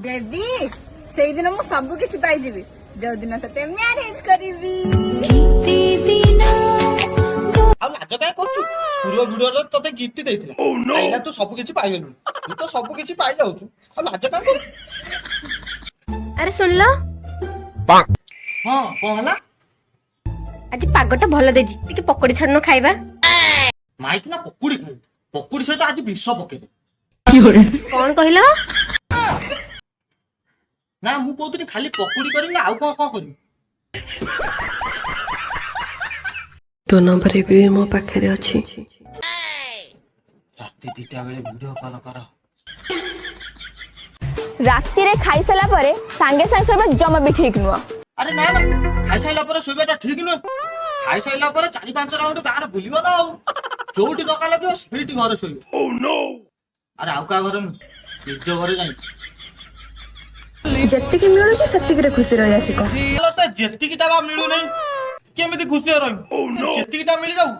Baby, ସେଇଦିନ ମୁଁ ସବୁ କିଛି ପାଇଯିବି, ଯୋଉଦିନ ତତେ ମ୍ୟାରେଜ କରିବି। ଆଉ ଲାଜ କାଇଁ କରୁଛୁ? ପୂର୍ବ ଭିଡିଓରେ ତତେ ଗିଫ୍ଟ ଦେଇଥିଲା, ଏଇନା ତୁ ସବୁ କିଛି ପାଇଗଲୁ। ତୁ ତ ସବୁ କିଛି ପାଇଯାଉଛୁ, ଆଉ ଲାଜ କାଇଁ କରୁଛୁ? ଆରେ ଶୁଣିଲ। ହଁ, କଣ ହେଲା? ଆଜି ପାଗଟା ଭଲ ଦେଇଛି, ଟିକେ ପକୋଡି ଛାଡୁନ ଖାଇବା। ମାଇକି ନା ପକୁଡି ଖାଇବୁ, ପକୁଡି ସହିତ ଆଜି ବିଷ ପକେଇଦେ। କଣ କହିଲ? ନା, ମୁଁ କହୁଥିଲି ଖାଲି ପକୁଡି କରିବି ନା ଆଉ କଣ କଣ କରିବି? ତୋ ନମ୍ବର ଏବେ ବି ମୋ ପାଖରେ ଅଛି। ରାତି 2ଟା ବେଳେ ଭିଡିଓ କଲ କର। ରାତିରେ ଖାଇସାରିଲା ପରେ ସାଙ୍ଗେ ସାଙ୍ଗେ ଶୋଇବା ଜମା ବି ଠିକ ନୁହଁ। ଆରେ ନା ନା, ଖାଇସାରିଲା ପରେ ଶୋଇବାଟା ଠିକ ନୁହେଁ। ଖାଇସାରିଲା ପରେ ଚାରି ପାଞ୍ଚ ରାଉଣ୍ଡ ଗାଁରେ ବୁଲିବ ନା, ଆଉ ଯୋଉଠି ଦରକାର ଲାଗିବ ସେଇଠି ଘରେ ଶୋଇବ। ଆରେ ଆଉ କାହା ଘରେ ନୁହେଁ, ନିଜ ଘରେ ଯାଇ। ଯେତିକି ମିଳୁଛି ସେତିକିରେ ଖୁସି ରହିବା ଶିଖ। ହେଲେ ସେ ଯେତିକିଟା ବା ମିଳୁନାହିଁ, କେମିତି ଖୁସିରେ ରହିବୁ? ଯେତିକିଟା ମିଳିଯାଉ।